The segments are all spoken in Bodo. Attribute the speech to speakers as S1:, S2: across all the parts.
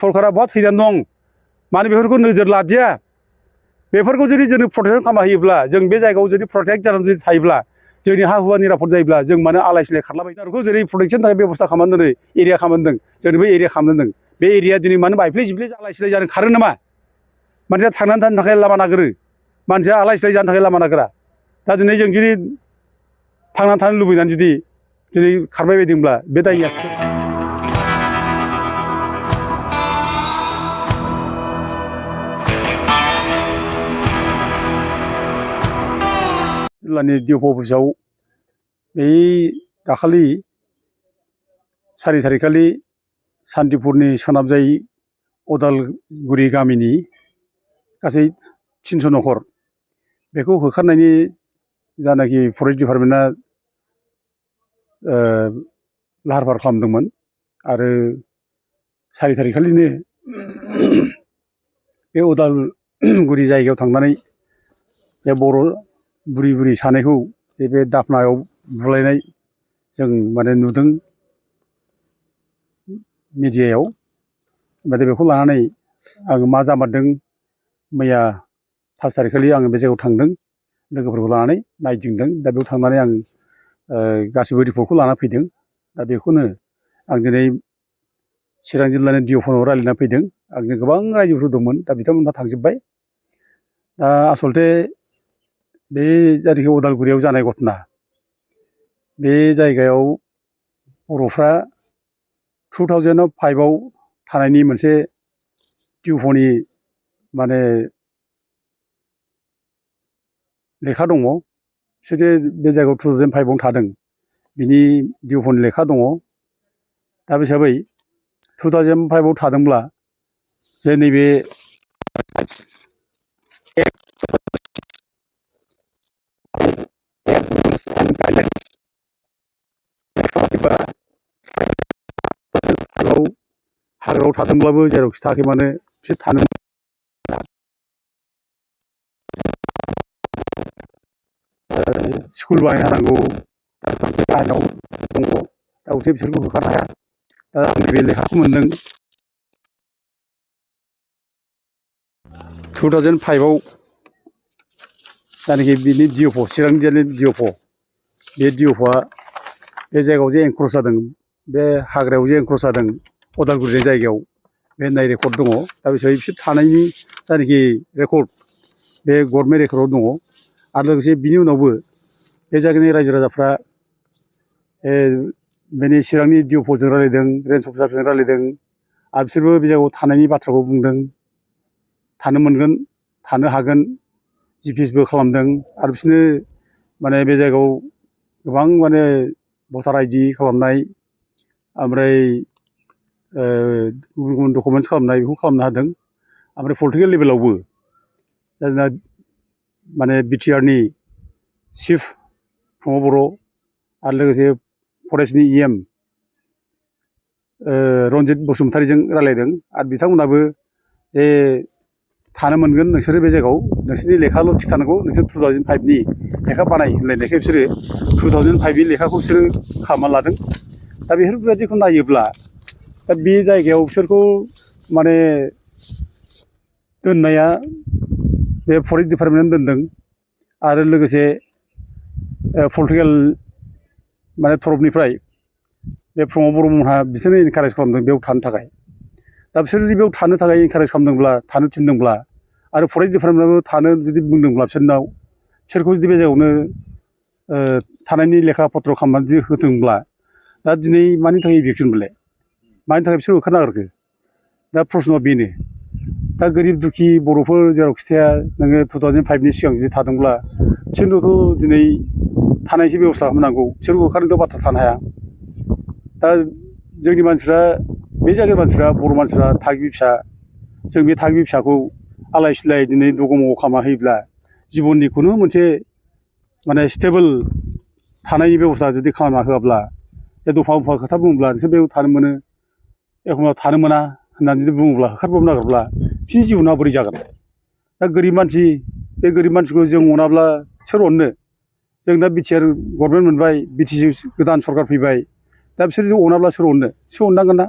S1: सरकारा बहा थैनानै दं माने बेफोरखौ नोजोर लादिया बेफोरखौ जुदि जों प्रटेक्ट खालामना होयोब्ला जों बे जायगायाव जुदि प्रटेक्ट जानानै जुदि थायोब्ला जोंनि हा हुवा निरापद जायोब्ला जों मानो आलाय सिलाय खारलाबायो जेरै प्रटेक्शन थाखाय बेबस्था खालामनानै एरिया खालामदों जों बे एरिया खालामदों बे एरिया दिनै मानो बायफ्ले जिफ्ले आलाय सिलाय जानो खारो नामा मानसिया थांनानै थानो थाखाय लामा नागिरो मानसिया आलाय सिलाय जानो थाखाय लामा नागिरा दा दिनै जों जुदि थांनानै थानो लुबैनानै जुदि दिनै खारबाय बायदोंब्ला बे दायनिया जिल्लानि डिअ अफिसाव बै दाखालि 4 थारिखखालि सान्तिपुरनि सोनाबजाय अदालगुरि गामिनि गासै 300 न'खर बेखौ होखारनायनि जानाखि फरेस्ट डिपार्टमेन्टआ लाहार फाहार खालामदोंमोन आरो 4 थारिखखालिनो बे अदालगुरि जायगायाव थांनानै बे बर' बुरि बुरि सानैखौ जे बे दाफनायाव बुलायनाय जों माने नुदों मिडियायाव ओमफ्राय बेखौ लानानै आङो मा जामारदों मैया 5 थारिखखालि आङो बे जायगायाव थांदों लोगोफोरखौ लानानै नायदिंदों दा बेयाव थांनानै आं गासिबो रिपर्टखौ लाना फैदों दा बेखौनो आं दिनै चिरां जिल्लानि डिअ फनाव रायज्लायना फैदों आंजों गोबां रायजोफोर दंमोन दा बिथांमोनहा थांजोब्बाय दा आसलथे बे जायनाखि अदालगुरियाव जानाय घटना बे जायगायाव बर'फ्रा 2005आव थानायनि मोनसे डिअफनि माने लेखा दङ बिसोरो बे जायगायाव 2005आव थादों बिनि डिअफनि लेखा दङ दा बे हिसाबै 2005आव थादोंब्ला जे नैबे हाग्रायाव थादोंब्लाबो जेरावखि थायाखै मानो बिसोर थानो स्कुल बानायना होनांगौ आयेनाव दङ दा बिसोरखौ होखारनो हाया दा आं बे लेखाखौ मोन्दों 2005आव जायनाखि बिनि डिअफ चिरां जिल्लानि डिअफ बे डिअफआ बे जायगायाव जे एनक्रस जादों बे हाग्रायाव जे एनक्रस जादों अदालगुरि जायगायाव बे होननाय रेकर्ड दङ दा बिसोर थानायनि जायनाखि रेकर्ड बे गभर्नमेन्ट रेकर्डआव दङ आरो लोगोसे बिनि उनावबो बे जायगानि रायजो राजाफ्रा बेनि चिरांनि डिअफजों रायज्लायदों रेन्ज अफिसारजों रायज्लायदों आरो बिसोरबो बे जायगायाव थानायनि बाथ्राखौ बुंदों थानो मोनगोन थानो हागोन जिपिएसबो खालामदों आरो बिसोरनो माने बे जायगायाव गोबां माने भटार आइडि खालामनाय ओमफ्राय गुबुन गुबुन डकुमेन्टस खालामनाय बेखौ खालामनो हादों ओमफ्राय पलिटिकेल लेभेलावबो दा जोंना माने बिटिआरनि चिफ प्रमद बर' आरो लोगोसे फरेस्टनि इएम रन्जित बसुमतारीजों रायज्लायदों आरो बिथांमोनाबो जे थानो मोनगोन नोंसोरो बे जायगायाव नोंसोरनि लेखाल' थिग थानांगौ नोंसोर 2005नि लेखा बानाय होनलायनायखाय बिसोरो 2005नि लेखाखौ बिसोरो खालामना लादों दा बेफोरबायदिखौ नायोब्ला दा बे जायगायाव बिसोरखौ माने दोननाया बे फरेस्ट डिपार्टमेन्टआनो दोनदों आरो लोगोसे पलिटिकेल माने तरफनिफ्राय बे प्रमद बर'मोनहा बिसोरनो इनकारेज खालामदों बेयाव थानो थाखाय दा बिसोर जुदि बेयाव थानो थाखाय इनकारेज खालामदोंब्ला थानो थिनदोंब्ला आरो फरेस्ट डिपार्टमेन्टआबो थानो जुदि बुंदोंब्ला बिसोरखौ जुदि बे जायगायावनो थानायनि लेखा पत्र खालामनानै जुदि होदोंब्ला दा दिनै मानि थाखाय इभिकसन बेलाय मानि थाखाय बिसोर होखारनो नागिरखो दा प्रश्नआ बेनो दा गोरिब दुखि बर'फोर जेरावखि थाया नोङो 2005नि सिगां जुदि थादोंब्ला बिसोरनोथ' दिनै थानायसो बेबस्था खालामनांगौ बिसोरखौ होखारनोथ' बाथ्रा थानो हाया दा जोंनि मानसिफ्रा बे जायगानि मानसिफ्रा बर' मानसिफ्रा थागिबि फिसा जों बे थागिबि फिसाखौ आलाय सिलाय दिनै दगमाव खालामना होयोब्ला जिबननि खुनु मोनसे माने स्टेबोल थानायनि बेबस्था जुदि खालामना होआब्ला बे दफा दफा खोथा बुङोब्ला नोंसोर बेयाव थानो मोनो एखनबा थानो मोना होननानै जुदि बुङोब्ला होखारबाबो नागिरब्ला बिसोरनि जिबना बोरै जागोन दा गोरिब मानसि बे गोरिब मानसिखौ जों अनाब्ला सोर अननो जों दा बिटिआर गभर्नमेन्ट मोनबाय बिटिसि गोदान सरकार फैबाय दा बिसोर जुदि अनाब्ला सोर अननो सोर अननांगोन ना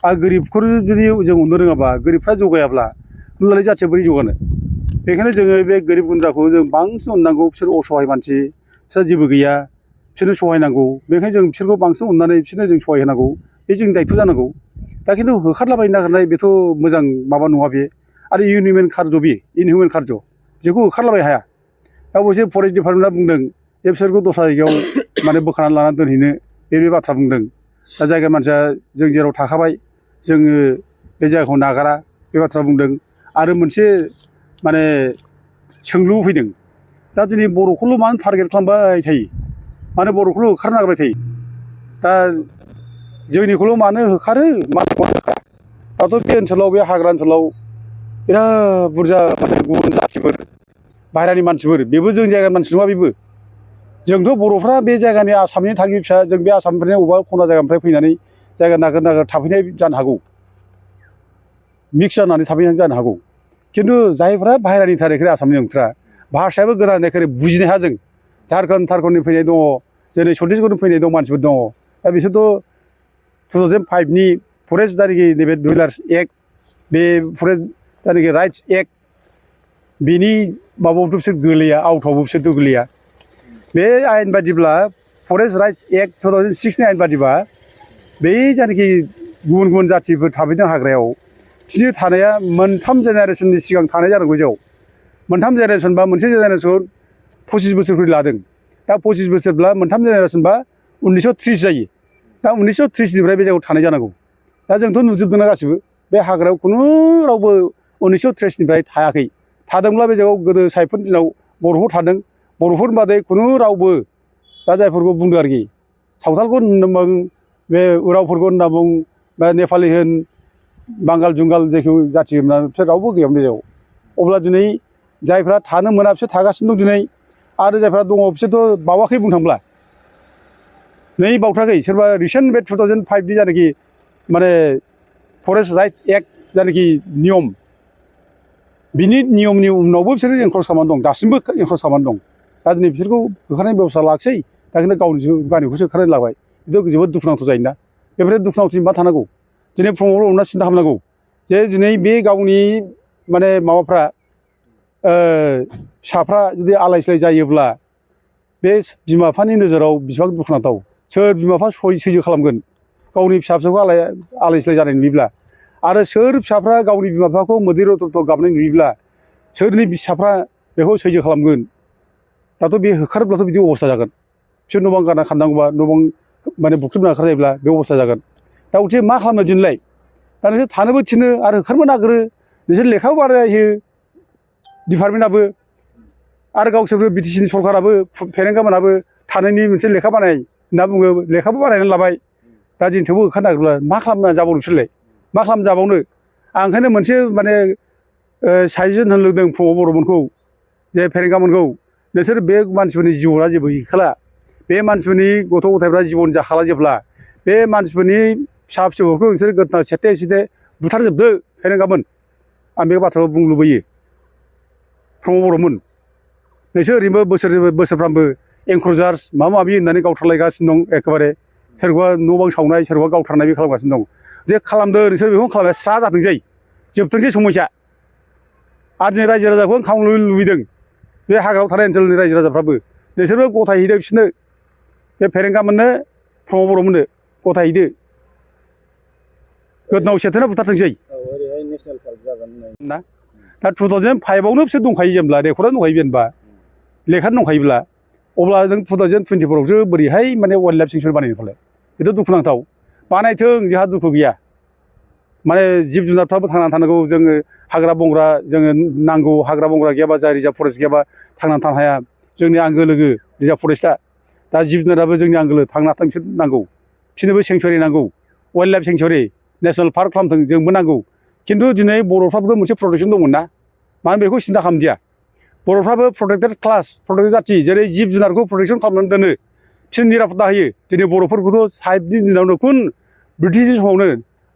S1: आरो गोरिबखौ जुदि जों अननो रोङाबा गोरिबफ्रा जौगायाब्ला होनब्लालाय जाथिया बोरै जौगानो बेखायनो जोङो बे गोरिब गुन्द्राखौ जों बांसिन अननांगौ बिसोर असहाय मानसि बिसोर जेबो गैया बिसोरनो सहाय नांगौ बेनिखायनो जों बिसोरखौ बांसिन अननानै बिसोरनो जों सहाय होनांगौ बे जोंनि दायित्व जानांगौ दा खिन्थु होखारलाबायनो नागिरनाय बेथ' मोजां माबा नङा बे आरो इनहिउमेन कार्ज बे इनहिउमेन कार्ज बेखौ होखारलाबायनो हाया दा अबयसे फरेस्ट डिपार्टमेन्टआ बुंदों जे बिसोरखौ दस्रा जायगायाव माने बोखारनानै लानानै दोनहैनो बे बाथ्रा बुंदों दा जायगा मानसिया जों जेराव थाखाबाय जोङो बे जायगाखौ नागारा बे बाथ्रा बुंदों आरो मोनसे माने सोंलु फैदों दा दिनै बर'खौल' मानो टारगेट खालामबाय थायो मानो बर'खौल' होखारनो नागिरबाय थायो दा जोंनिखौल' मानो होखारो मानो होखारा दाथ' बे ओनसोलाव बे हाग्रा ओनसोलाव बिराद बुरजा माने गुबुन जाथिफोर बाहेरानि मानसिफोर बेबो जोंनि जायगानि मानसि नङा बेबो जोंथ' बर'फ्रा बे जायगानि आसामनि थागिबि फिसा जों बे आसामनिफ्रायनो बबेबा खना जायगानिफ्राय फैनानै जायगा नागिर नागिर थाफैनाय जानो हागौ मिक्स जानानै थाफैनाय जानो हागौ खिन्थु जायफ्रा बाहेरानि थारिखै आसामनि नंथ्रा भाषायाबो गोदान एखेबारे बुजिनो हाया जों झारखन्डनि फैनाय दङ जेरै छत्तीसगढ़नि फैनाय दं मानसिफोर दङ दा बिसोरथ' 2005नि फरेस्ट जायनाखि नैबे डुवेलार्स एक्ट बे फरेस्ट जायनाखि राइट्स एक्ट बेनि माबायावथ' बिसोर गोलैया आउटआवबो बिसोरथ' गोलैया बे आयेन बादिब्ला फरेस्ट राइट्स एक्ट 2006नि आयेन बादिबा बै जायनाखि गुबुन गुबुन जाथिफोर थाफैदों हाग्रायाव बिसोरनि थानाया मोनथाम जेनेरेसननि सिगां थानाय जानांगौ जेराव मोनथाम जेनेरेसनबा मोनसे जेनेरेसनखौ 25 बोसोरखौ लादों दा 25 बोसोरब्ला मोनथाम जेनेरेसनबा 1930 जायो दा 1930निफ्राय बे जायगायाव थानाय जानांगौ दा जोंथ' नुजोबदोंना गासिबो बे हाग्रायाव खुनु रावबो 1930निफ्राय थायाखै थादोंब्ला बे जायगायाव गोदो सायफोरनि दिनाव बर'फोर थादों बर'फोर बादै खुनु रावबो दा जायफोरखौ बुंदों आरोखि सावथालखौ होनना बुं बे उरावफोरखौ होनना बुं बा नेपालि होन बांगाल जुंगाल जायखौ जाथि होनना बिसोर रावबो गैयामोन बे जायगायाव अब्ला दिनै जायफ्रा थानो मोना बिसोर थागासिनो दं दिनै आरो जायफ्रा दङ बिसोरथ' बावाखै बुंनो थांब्ला नै बावथाराखै सोरबा रिसेन्ट बे 2005नि जायनाखि माने फरेस्ट राइट्स एक्ट जायनाखि नियम बिनि नियमनि उनावबो बिसोरो एनक्ल'ज खालामनानै दं दासिमबो एनक्ल'ज खालामनानै दं दा दिनै बिसोरखौ होखारनायनि बेब'स्था लाखिसै दा खिन्थु गावनिखौसो होखारनानै लाबाय बेथ' जोबोद दुखुनांथाव जायोना बेनिफ्राय दुखुनांथावनि मा थानांगौ दिनै प्रमद बर'मोनहा सिन्था खालामनांगौ जे दिनै बे गावनि माने माबाफ्रा फिसाफ्रा जुदि आलाय सिलाय जायोब्ला बे बिमा बिफानि नोजोराव बेसेबां दुखुनांथाव सोर बिमा बिफा सैज्य खालामगोन गावनि फिसा फिसौखौ आलाय सिलाय जानाय नुयोब्ला आरो सोर फिसाफ्रा गावनि बिमा बिफाखौ मोदै रथ' गाबनाय नुयोब्ला सोरनि फिसाफ्रा बेखौ सैज्य खालामगोन दाथ' बे होखारोब्लाथ' बिदि अबस्था जागोन बिसोर न' बां गारना खारनांगौबा न' बां माने बुख्रुबना ओंखारजायोब्ला बे अबस्था जागोन दा उथे मा खालामनो दिनैलाय दा नोंसोर थानोबो थिनो आरो होखारनोबो नागिरो नोंसोर लेखाबो बानायहोयो डिपार्टमेन्टआबो आरो गावसोरबो बिटिसिनि सरकाराबो फेरेंगामोनाबो थानायनि मोनसे लेखा बानाय होनना बुङो लेखाबो बानायनानै लाबाय दा दिनै थेवबो होखारनो नागिरब्ला मा खालामना जाबावनो बिसोरलाय मा खालामना जाबावनो आं ओंखायनो मोनसे माने साजेसन होनो लुबैदों प्रमद बर'मोनखौ जे फेरेंगामोनखौ नोंसोर बे मानसिफोरनि जिउआ जेबो गैखाला बे मानसिफोरनि गथ' गथायफ्रा जिबन जाखाला जेब्ला बे मानसिफोरनि फिसा फिसौफोरखौ नोंसोर गोदना सेथे सेथे बुथारजोबदो फेरेंगामोन आं बे बाथ्राखौ बुंनो लुबैयो प्रमद बर'मोन नोंसोर ओरैनोबो बोसोरफ्रामबो एंक्रजार्स माबा माबि होननानै गावथारलायगासिनो दं एखेबारे सोरबा न' बां सावनाय सोरबा गावथारनाय बे खालामगासिनो दं जे खालामदो नोंसोर बेखौनो खालामनाया स्रा जाथोंसै जोबथोंसै समयसा आरो दिनै रायजो राजाखौ खालामनो लुबैदों बे हाग्रायाव थानाय ओनसोलनि रायजो राजाफ्राबो नोंसोरबो गथायहैदो बिसोरनो बे फेरेंगामोननो प्रमद बर'मोननो गथायहैदो गोदनाव सेथेना बुथारथोंसै ना दा 2005आवनो बिसोर दंखायो जेनेबा रेकर्डआनो दंखायो जेनेबा लेखानो दंखायोब्ला अब्ला नों 2024आवसो बोरैहाय माने वाइल्ड लाइफ सेंसुरि बानायनो फालाय बेथ' दुखुनांथाव बानायथों जोंहा दुखु गैया माने जिब जुनारफ्राबो थांनानै थानांगौ जोङो हाग्रा बंग्रा जोङो नांगौ हाग्रा बंग्रा गैयाबा जाय रिजार्भ फरेस्ट गैयाबा थांनानै थानो हाया जोंनि आंगो लोगो रिजार्भ फरेस्टआ दा जिब जुनाराबो जोंनि आंगो लोगो थांना थानो बिसोर नांगौ बिसोरनोबो सेंसुरि नांगौ wild life sanctuary national park खालामथों जोंबो नांगौ खिन्थु दिनै बर'फ्राबो मोनसे प्रटेकसन दंमोन ना मानो बेखौ सिन्था खालामदिया बर'फ्राबो प्रटेक्टेड क्लास प्रटेक्टेड जाथि जेरै जिब जुनारखौ प्रटेकसन खालामनानै दोनो बिसोर निरापत्ता होयो दिनै बर'फोरखौथ' साहिबनि दिनावनो खुन ब्रिटिशनि समावनो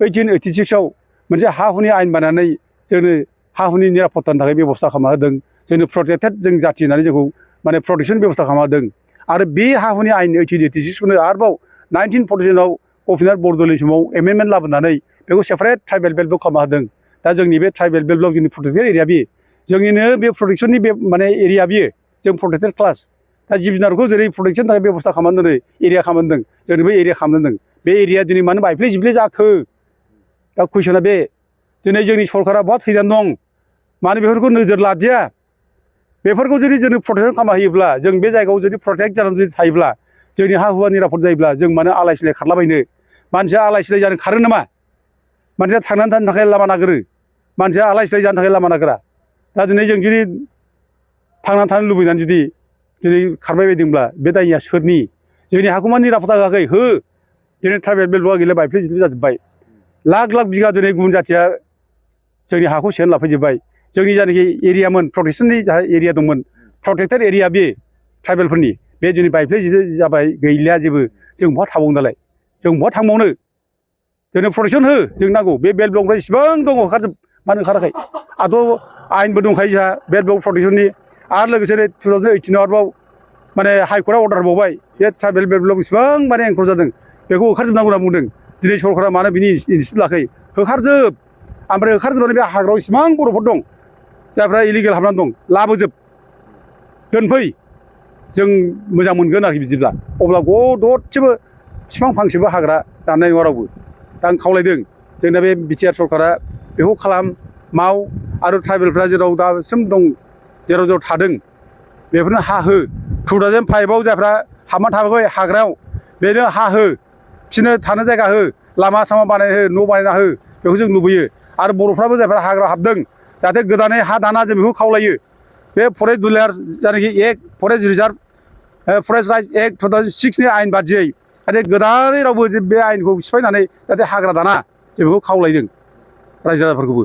S1: 1886आव मोनसे हा हुनि आयेन बानायनानै जोंनो हा हुनि निरापत्तानि थाखाय बेब'स्था खालामना होदों जोंनो प्रटेक्टेड जों जाथि होननानै जोंखौ माने प्रटेकसन बेब'स्था खालामना होदों आरो बे हा हुनि आयेन 1886खौनो आरोबाव 1947आव गपिनाथ बरद'लै समाव एमेन्डमेन्ट लाबोनानै बेखौ सेपारेट ट्राइबेल बेल्ट ब्लक खालामना होदों दा जोंनि बे ट्राइबेल बेल्ट ब्लक जोंनि प्रटेक्टेड एरिया बे जोंनिनो बे प्रटेक्सननि बे माने एरिया बियो जों प्रटेक्टेड क्लास दा जिब जुनारखौ जेरै प्रटेक्सन थाखाय बेबस्था खालामना दोनै एरिया खालामना दोनदों जोंनि बे एरिया खालामना दोनदों बे एरिया दिनै मानो बायफ्ले जिफ्ले जाखो दा कुइसना बे दिनै जोंनि सरकारा बहा थैनानै दं मानो बेफोरखौ नोजोर लादिया बेफोरखौ जुदि जोंनो प्रटेक्सन खालामना होयोब्ला जों बे जायगायाव जुदि प्रटेक्ट जानानै जुदि थायोब्ला जोंनि हा हुवा निरापद जायोब्ला जों मानो आलाय सिलाय खारलाबायनो मानसिया आलाय सिलाय जानो खारो नामा मानसिया थांनानै थानो थाखाय लामा नागिरो मानसिया आलाय सिलाय जानो थाखाय लामा नागिरा दा दिनै जों जुदि थांनानै थानो लुबैनानै जुदि दिनै खारबाय बायदोंब्ला बे दायनिया सोरनि जोंनि हाखौ मानो निरापद होआखै हो दिनै ट्राइबेल बेल्ट ब्लकआ गैला बायफ्ले जिफ्ले जाजोब्बाय लाख लाख बिगा दिनै गुबुन जाथिया जोंनि हाखौ सेनानै लाफैजोब्बाय जोंनि जायनाखि एरियामोन प्रटेक्सननि जा एरिया दंमोन प्रटेक्टेड एरिया बे ट्राइबेलफोरनि बे दिनै बायफ्ले जाबाय गैलिया जेबो जों बहा थाबावनो दालाय जों बहा थांबावनो जोंनो प्रटेक्सन हो जों नांगौ बे बेल्ट ब्लकनिफ्राय इसेबां दङ ओंखारजोब मानो ओंखाराखै आथ' आयेनबो दंखायो जोंहा बेल्ट ब्लक प्रटेक्सननि आरो लोगोसे 2018 आरोबाव माने हाइकर्टआ अर्डार होबावबाय जे ट्राइबेल बेल्ट ब्लक इसेबां माने एंकर जादों बेखौ होखारजोबनांगौ होनना बुंदों दिनै सरकारा मानो बिनि इनिसियेटिभ लायाखै होखारजोब ओमफ्राय होखारजोबनानै बे हाग्रायाव इसेबां बर'फोर दं जायफ्रा इलिगेल हाबनानै दं लाबोजोब दोनफै जों मोजां मोनगोन आरोखि बिदिब्ला अब्ला दसेबो बिफां फांसेबो हाग्रा दाननाय नङा रावबो दा आं खावलायदों जोंना बे बिटिआर सरकारा बेखौ खालाम माव आरो ट्राइबेलफ्रा जेराव दासिम दं जेराव जेराव थादों बेफोरनो हा हो 2005आव जायफ्रा हाबना थाबाय हाग्रायाव बेनो हा हो बिसोरनो थानो जायगा हो लामा सामा बानायना हो न' बानायना हो बेखौ जों लुबैयो आरो बर'फ्राबो जायफ्रा हाग्रायाव हाबदों जाहाथे गोदानै हा दाना जों बेखौ खावलायो बे फरेस्ट डिक्लेयार जायनाखि act forest reserve forest rights act 2006नि आयेन बादियै जाहाथे गोदानै रावबो बे आयेनखौ सिफायनानै जाहाथे हाग्रा दाना जों बेखौ खावलायदों रायजो राजाफोरखौबो